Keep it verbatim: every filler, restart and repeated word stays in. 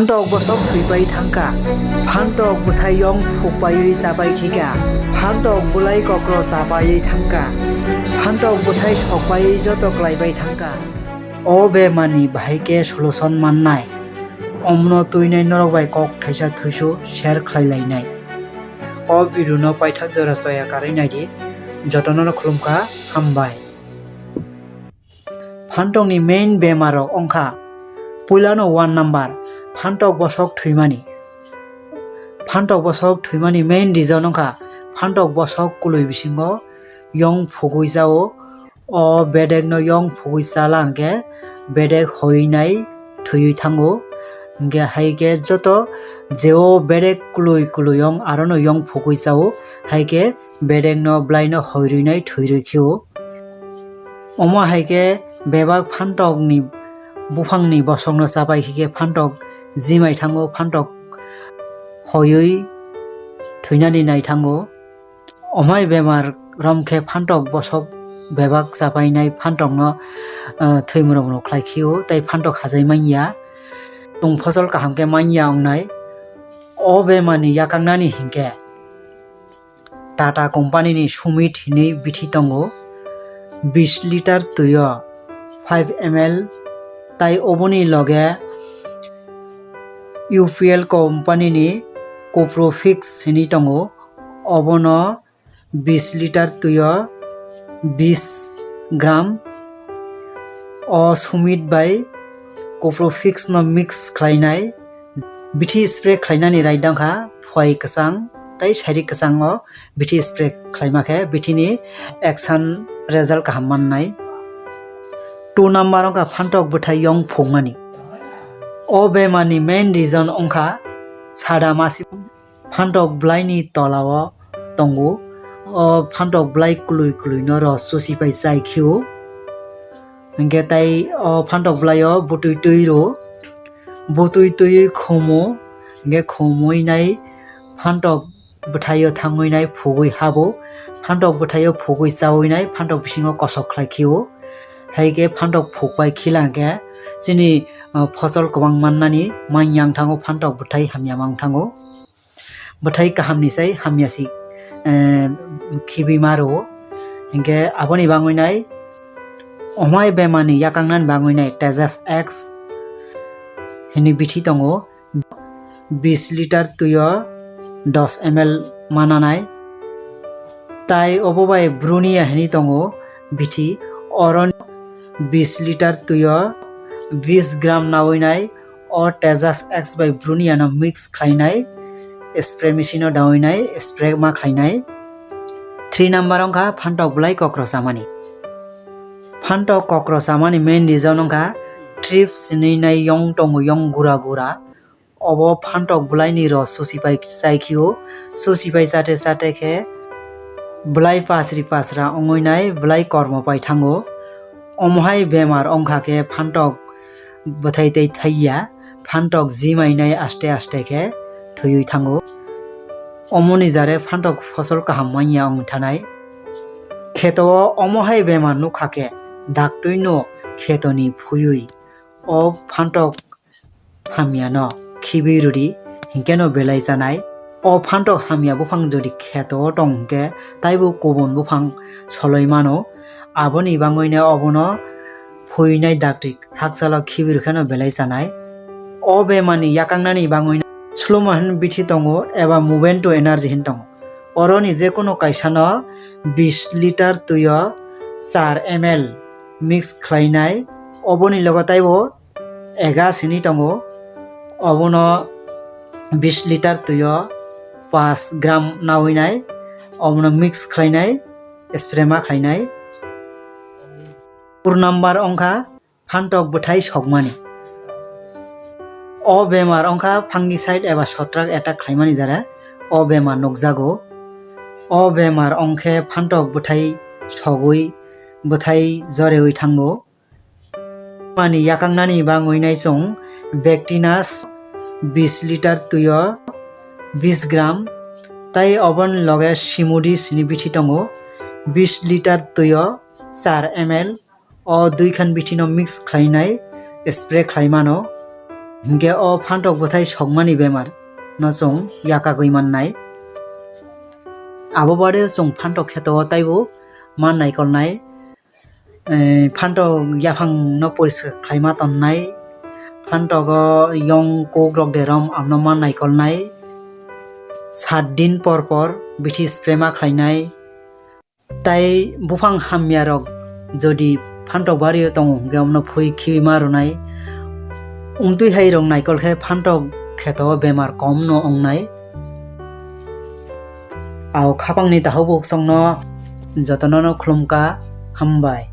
Phantok bosok thwipai thangkha. Phantok bwthai yong phukpaiwi chapai khikha. Phantok bwlai kokro chapaiwi thangkha. Phantok bwthai sokpaiwi joto klaibai thangkha. O bemarni bahai khe solution mannai. Omno twinai norok bai kok thaisa thuisu share khlai lainai. O video no paithak jora choya karwi naidi. Jotono no khulumkha, hambai. Phantokni main bemar rok wngkha, puilano one number, phantok bosok thwimani. Phantok bosok thwimani main reason wngkha, phantok bosok kwlwi bisingo yong phugwi jao. O bedekno yong phugwi chala hwnkhe bedek hoinai thwiwi thango. Hwnkhe hai khe joto jeo bedek kwlwi kwlwi yong arono yong phugwi chao, hai khe bedekno bwlaino hoirwinai thwirwi khio. Omo hai khe bebak phantokni buphangni bosokno chapai khe phantok jimai thango, phantok hoiwi thwinani nai thango. Omai bemar rom khe phantok bosok bebak chapainai phantokno, ah, thwimromro khlai khio tei phantok hajai manya. Chwng phosol kaham khe manya wngnai. O bemarni yakangnani hinkhe Tata company ni Sumit hinwi bithi tongo, bis litre twio five M L, tai oboni loge U P L company ni Coprofix hinwi tongo, obono bis litre twio bis gram. O Sumit bai Coprofix no mix khlainai. Bithi spray khlainani raidang kha, phoi kwchang tei sari kwchango bithi spray khlaima khe bithini action result kaham mannai. Two number wngkha phantok bwthai yong phukmani. O bemarni main reason wngkha sada masi phantok bwlaini tolao tongo. O phantok bwlai kwlwi kwlwino rw susi pai chai khio. Hingkhe tai o phantok bwlaio bwtwi twi rw. Bwtwi twiwi khumu. Hingkhe khumui nai phantok bwthaio thangwi nai phugwi habo. Phantok bwthaio phugwi chaui nai phantok bisingo kosok khlai khio. Hai khe phantok phukpai khila hingkhe chini, uh, phosol kwbang mannani manya wng thango, phantok bwthai hamya ma wng thango. Bwthai kahamni sai hamya si, eh, khibima rwo. Hinkhe aboni bangwi nai omai bemarni yakangnani bangwi nai Tejas X hinwi bithi tongo, bis litre twio dos M L mananai. Tai obo bai Brunia hinwi tongo bithi, oro bis litre twio bis gram naui nai. O Tejas X bai Brunia no mix khlainai, spray machine o daui nai, spray ma khlainai. Three number wngkha phantok bwlai kokro chamani. Phantok kokro chamani main reason wngkha thrips hinwi nai yong tongo, yong gura gura. Obo phantok bwlaini rw susi pai chai khio, susi pai chate chate khe bwlai pasri pasra wngwi nai, bwlai kormo pai thango. Omohai bemar wngkha khe phantok bwthai tei thaiya, phantok jimainai aste aste khe thwiwi thango. Omoni jare phantok phosol kaham manya wng thanai. Kheto o omohai bemar nukha khe daktwino khetoni phuywi o phantok hamya no khibi rwdi, hinkhe no belai chanai. O phantok hamya buphang jodi kheto o tong hinkhe, taibo kubun buphang soloi mano. Aboni bangwino obono phuinai daktwi hakchalo khibi rwkhe no belai chanai. O bemarni yakangnani bangwino Slomo hin bithi tongo eba Movento Energy hin tongo. Oroni jekunu kaisano bis litre twio char M L mix khlainai. Oboni logo taibo ega sini tongo, obono bis litre twio paanch gram naui nai, obono mix khlainai, spray ma khlainai. Four number wngkha phantok bwthai sokmani. O bemar wngkha fungicide eba sotrak attack khlaimani jora o bemar nukjago. O bemar wngkhe phantok bwthai sogwi bwthai jorewi thango. Mani yakangnani bangwi nai chwng Vectinus bis litre twio bis gram, tai oboni loge Simudi sini bithi tongo, bis litre twio char M L, o dui khan bithi no mix khlainai spray khlai mano. Hinkhe o phantok bwthai sokmani bemar no chwng yakagwi mannai. Abo baade chwng phantok kheto o taibo ma naikolnai. Eh, phantok yaphang no poriskar khlaima tonnai. Phantogo yong kok rok derom amno ma naikolnai. Sat din por por bithi spray ma khlainai. Tai buphang hamya rok jodi phantok bario tongo hwnkhe omno phui khibi ma rwnai. Umtwi hai rok naikol khe phantok kheto bemar kom no wngnai. Ao khapangni takhuk buksongno jotono no khulumkha, hambai.